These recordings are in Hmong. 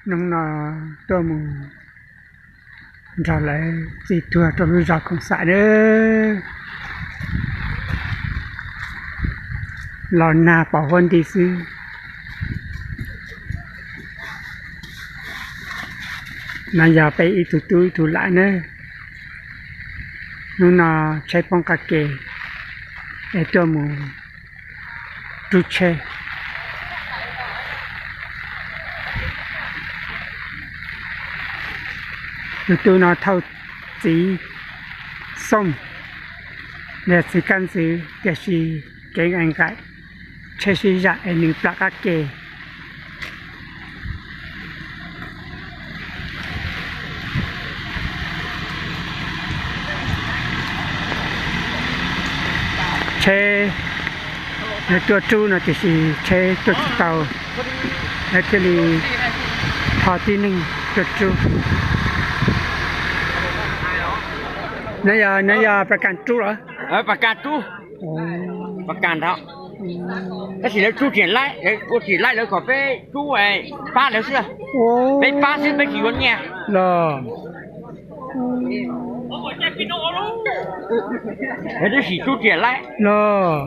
Hnub no tuaj mus nrog lawv txiv tuag rau lub zos Khoom Xam nawb. Los nag pom huab nti xwb. No yog peb ib tug tub ib tug lam nawb. Hnub no tsheb poob qab ke es tuaj mus rub tsheb. Tus tub no thauj txiv xooj, yog txiv kaj ntxwv tiam sis kev nqaim nqaim, tsheb sib zam es nws plam qab ke. Tsheb nws tuaj rub no tiam sis tsheb tuaj tsis tau, lawv thiaj li tho tib neeg tuaj rub. No yog, no yog pas kas rub los? Pas kas rub, pas kas nrad. Tab sis lawv rub tsis laib, ua tsis laib lawv kom peb rub pab lawv xwb. Peb pab xwb peb tsis yuav nyiaj los. Lawv twb sim rub tsis laib los.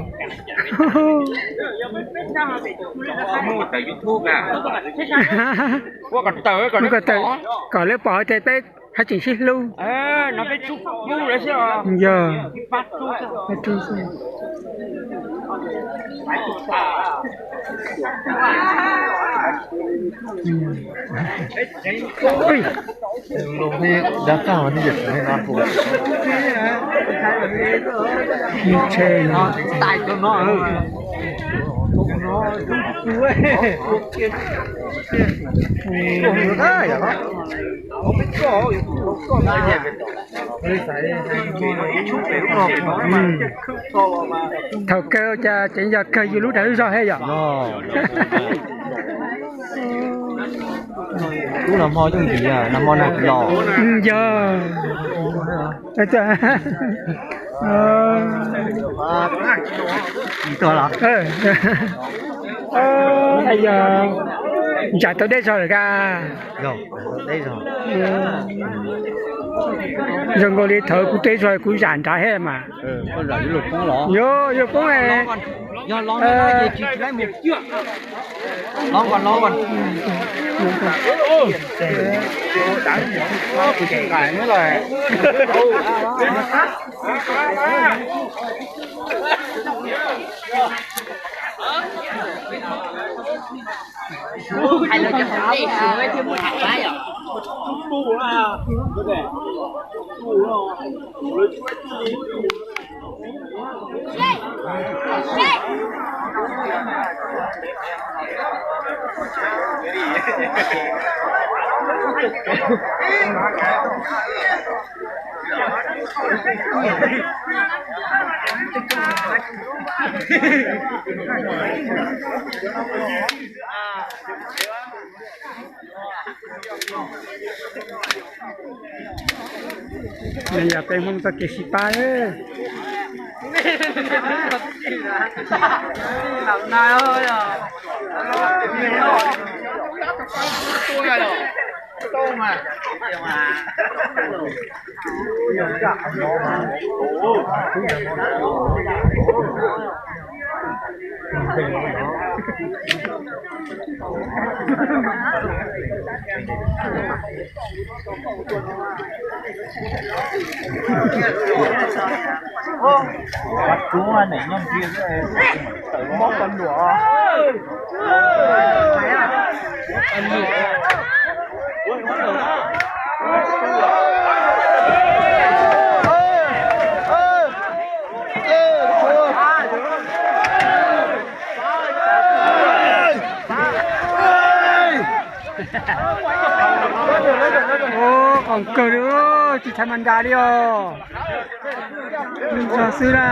Kom lawv pom tias peb haj tseem sib hlub. Yog, thaum kawg cas tseem yog kawg yus lub dag lub zog thiab yom. Lub no hmo yooj yim, nag hmo nag los. Yog, yog, ntsam tau deb zog lawm ka. Zoo nkaus li thaum kuv deb zog kuv zam nrad thiab mas. Yog, yog poob. Nws yog peb Hmoob txoj kev sib pab. Ua, qoob kawg li, tsis thaiv mas nra li os. Tso xwb na.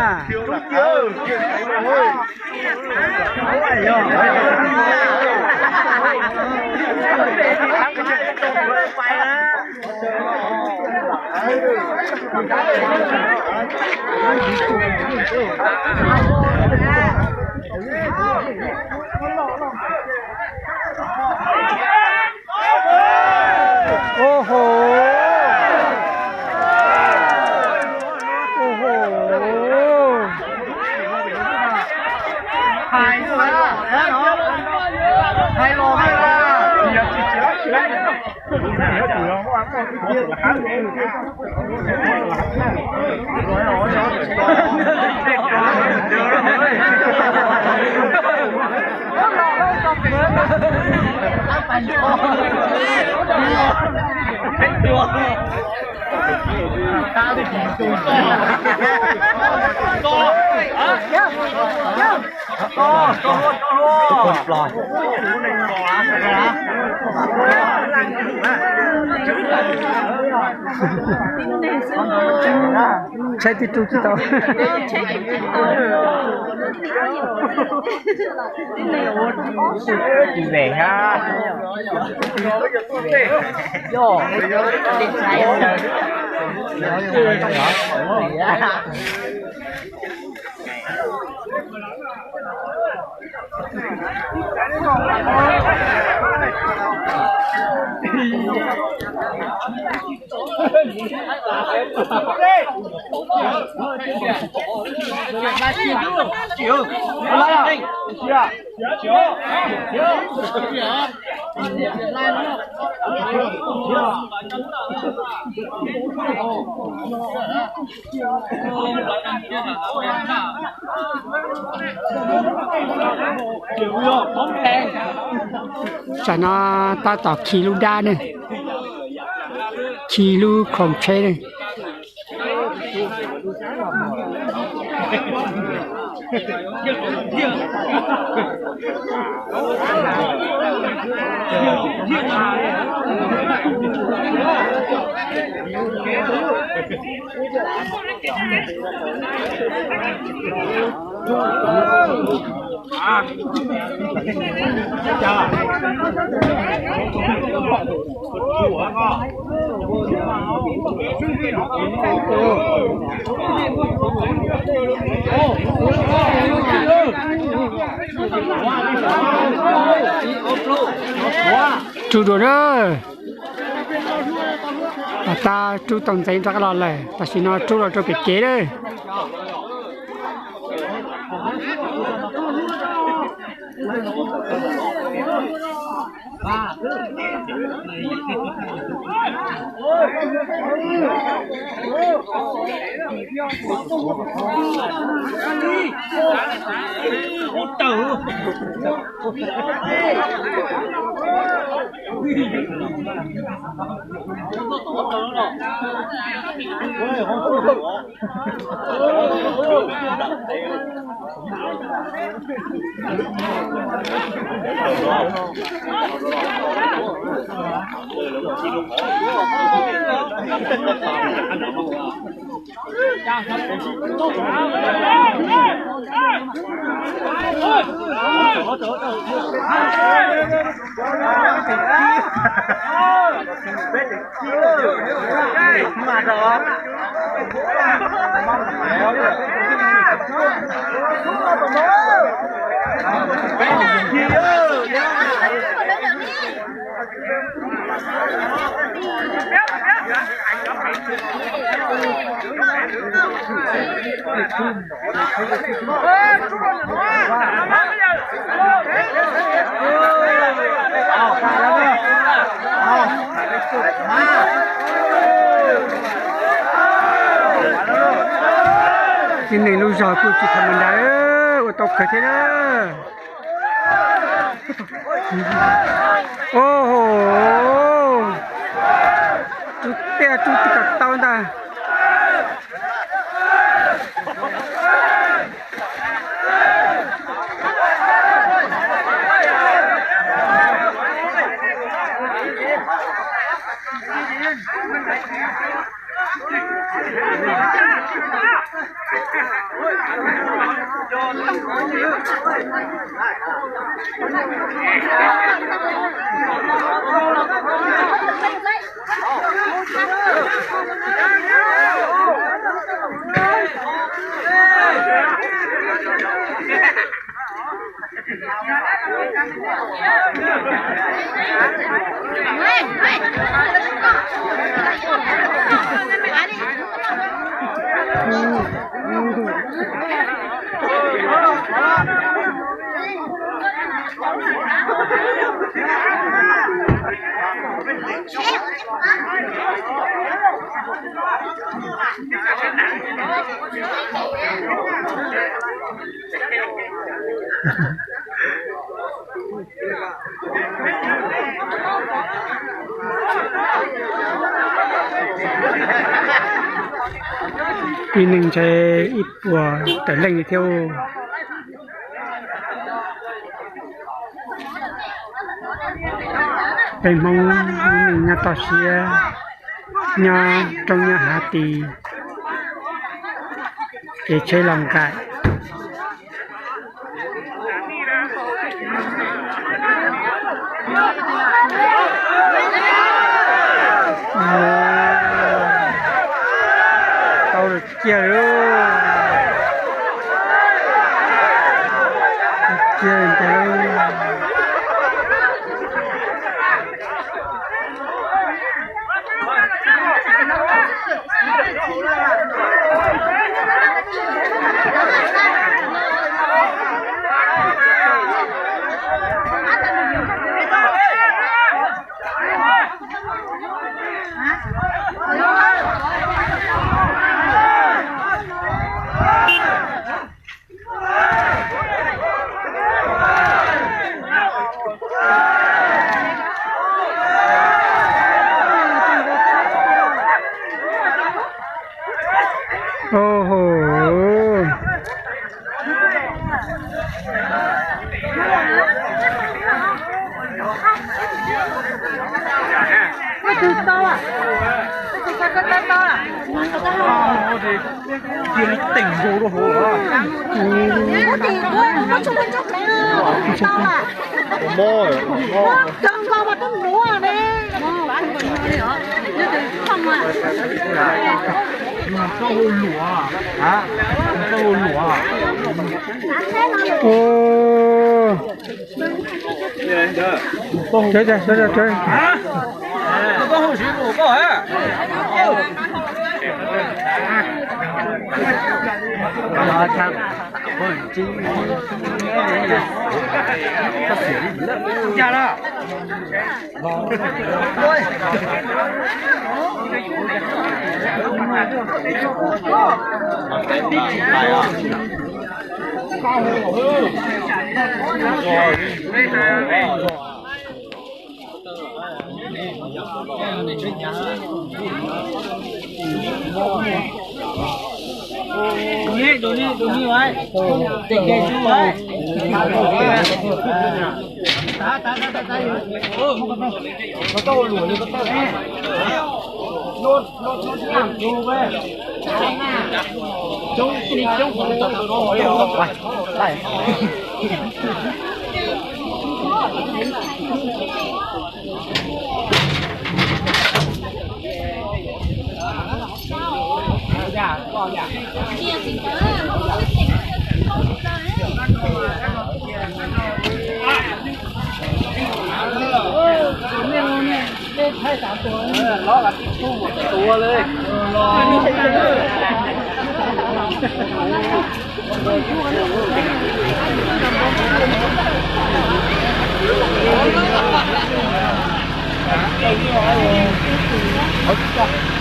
Saib twb rub tsis tau. Tsam no tab tom khi lub dab ne, khi lub khoom tsheb ne. Rub dua na. Tab rub tau ntxeev rov qab los lawm, tam sim no rub los rau pem kev lawm. Tib neeg lub zog kuj tsis tham mas nrad, ua tau kawg thiab na. Au, rub tiaj rub tsis kom tau ntag. Ib neeg ntshe ib puas tawm leej li thiab. Peb Hmoob lub neej nyob toj siab, nyob roob nyob hav tis, kev tsheb los nqaim. Tau lawm, ciaj lawm, ciaj ntev. Ua ho. Cia li teem nkaus rau hauv. Ua. Cov, cov, cov, cov.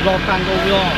Los tag nkaus os.